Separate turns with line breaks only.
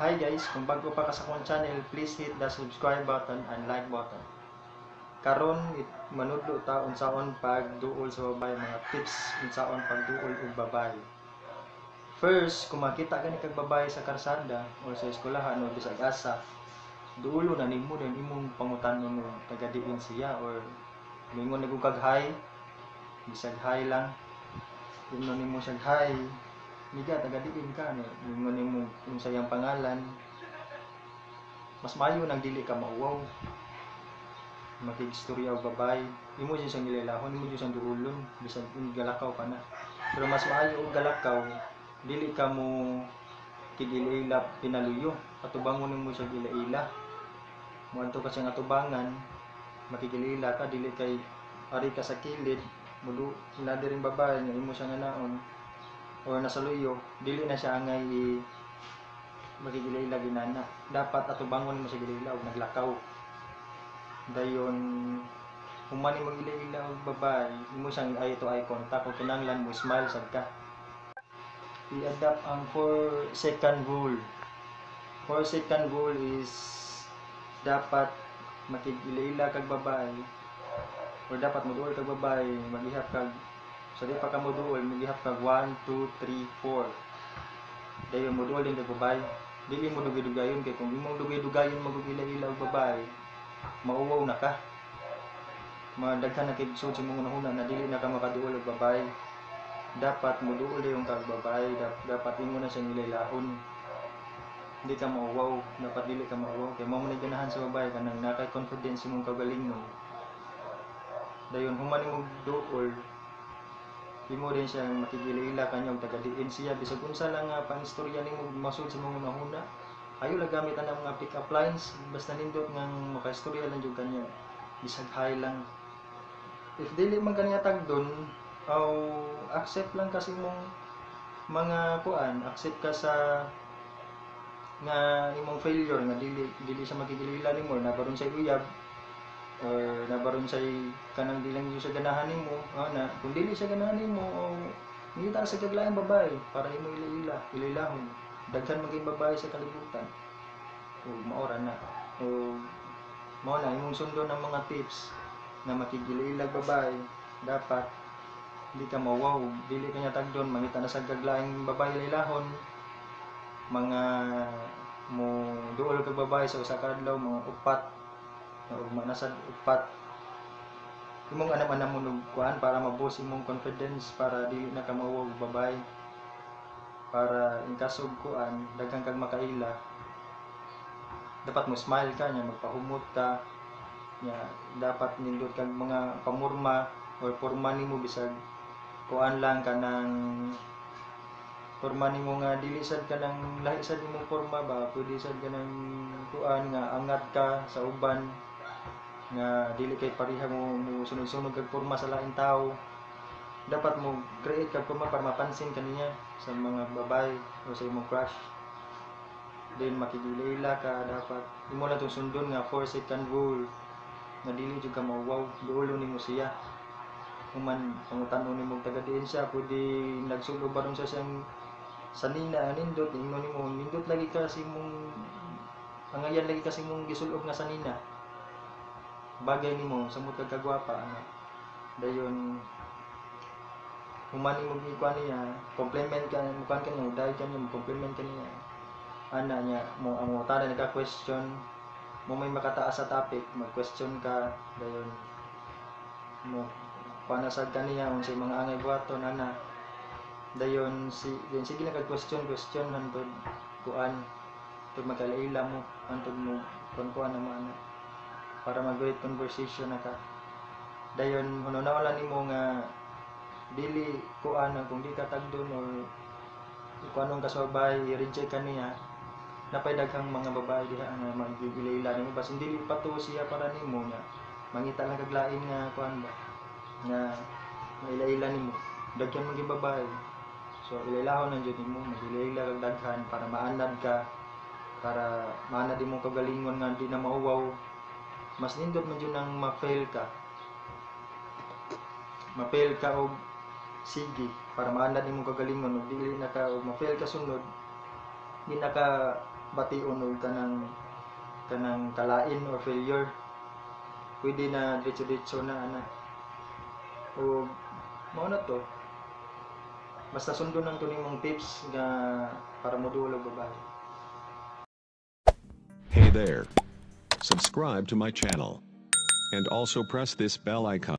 Hi guys, kung bago pa ka sa akong channel, please hit the subscribe button and like button. Karon manudlo ta unsaon pagduol sa babae, mga tips unsaon pagduol og babae. First, kung makita gani kag babae sa karsada or sa eskwelahan o bisag asa, duolo na nimo, then imong pangutanon og taga diin siya or moingon na kag hi, bisag hi lang. Ingon nimo siya, "Hi, miga, taga diin ka?" Ingon nimo unsa iyang pangalan. Mas maayo nang dili ka mauwaw. Makigstorya og babae, imo jud siyang ilailahon, imo jud siyang duolon bisag galakaw pa na. Pero mas maayo og galakaw, dili ka mo kig-ila pinaluyo. Atubangon nimo siya ila-ila. Moadto ka siyang atubangan, makig-ila ka, dili kay ari ka sa kilid, mudu na diring babae nga imo siyang anaon or nasa luyo, dili na siya angay i makig-ila ginana. Dapat atubangon nimo siya ila og naglakaw. Dayon human nimo ila-ila og babae, imo siyang eye to eye contact ug kinahanglan mo smile sad ka. I-adapt ang 4 second rule. 4 second rule is dapat makig-ila-ila kag babae or dapat moduol kag babae, maghihap kag, sa di pa ka moduol, maghihap kag 1 2 3 4. Dayon moduol din kag babae. Dili mo dugay-dugayon kay kung imong dugay-dugayon mag-ila-ila og babae, mauwaw na ka. Madaghan na kay sud sa imong hunahuna na dili na ka makaduol og babae. Dapat moduol dayon kag babae, dapat imo na siyang ilailahon. Hindi ka mauwaw, dapat dili ka mauwaw kay mao man ganahan sa babae, kanang naa kay confidence imong kaugalingon. Dayon human nimo duol, imo din siyang makig-ila-ila kanya og taga diin siya, bisag unsa lang nga pangistorya nimo masud sa imong hunahuna. Ayo lang gamit ang mga pick up lines, basta nindot ngang makaistorya lang jud kanya, bisag hi lang. If dili man kaniya tagdon, aw accept lang kasi imong mga kuan, accept ka sa nga imong failure nga dili dili siya makig-ila nimo, or nabaron sa uyab or nabaron sa kanang di lang jud siya ganahan nimo. Na kung dili siya ganahan nimo, o ngita sa kaglaing babae para imo ila-ila ilailahon. Daghan man kay babae sa kalibutan ug maora na. O mao na imong sundon ang mga tips na makig-ila-ilag babae. Dapat di ka mawaw, dili ka niya tagdon, mangita na sa kaglaing babae ilailahon. Mga mo duol kag babae sa usa ka adlaw, mga upat na ugma na sad upat, imong anam-anam mo og kuan para ma-boost imong confidence, para dili na ka mauwaw og babae, para in kaso og kuan, daghan kag makaila. Dapat mo smile ka nya, magpahumot ka nya, dapat nindot kag mga pamurma or porma nimo, bisag kuan lang, kanang porma nimo nga dili sad kanang lahi sad imong porma ba, pwede sad kanang kuan nga angat ka sa uban, nga dili kay pareha mo mo sunod-sunod kag porma sa laing tao. Dapat mo create kag porma para mapansin kaniya sa mga babae o sa imong crush. Then makig-ila ka, dapat imo lang tong sundon nga 4 second rule nga dili jud ka mauwaw, duolon nimo siya. Human pangutan-on nimo og taga diin siya, pwede nagsulo ba ron sa siyang sanina, nindot, ingon nimo, "Nindot lagi ka sa imong angayan lagi ka sa imong gisulob nga sanina, bagay nimo, samot kag kagwapa," ana. Dayon human nimo gikuan niya, compliment ka, mukuan ka niya, dahil ka niya, compliment ka niya ana niya mo ang mangutana ka question mo, may makataas sa topic, mag-question ka. Dayon mo kuan na sad kaniya unsay mga angay buhaton ana. Dayon si dayon sige lang kag question question hantod kuan tug magkalaila mo, hantod mo kuan kuan na mo ana, para mag great conversation na ka. Dayon hunahuna lang nimo nga dili kuan kung di ka tagdon or kuanon ka sa babae, i-reject ka niya, napay daghang mga babae diha nga mag-ila nimo. Basin dili pa to siya para nimo nya, mangita lang kag lain nga kuan ba nga maila-ila nimo. Daghan man gyud babae, so ilailahon lang jud nimo, mag-ila-ila kag daghan para maanad ka, para maanad imong kaugalingon nga di na mauwaw. Mas nindot man jud nang ma-fail ka, ma-fail ka og sige para maanad imong kaugalingon ug dili na ka, og ma-fail ka sunod, di na ka bation og kanang kalain or failure. Pwede na diretso-diretso na ana. O mao na to. Basta sundon lang to nimong tips nga para moduol og babae.
Hey there. Subscribe to my channel. And also press this bell icon.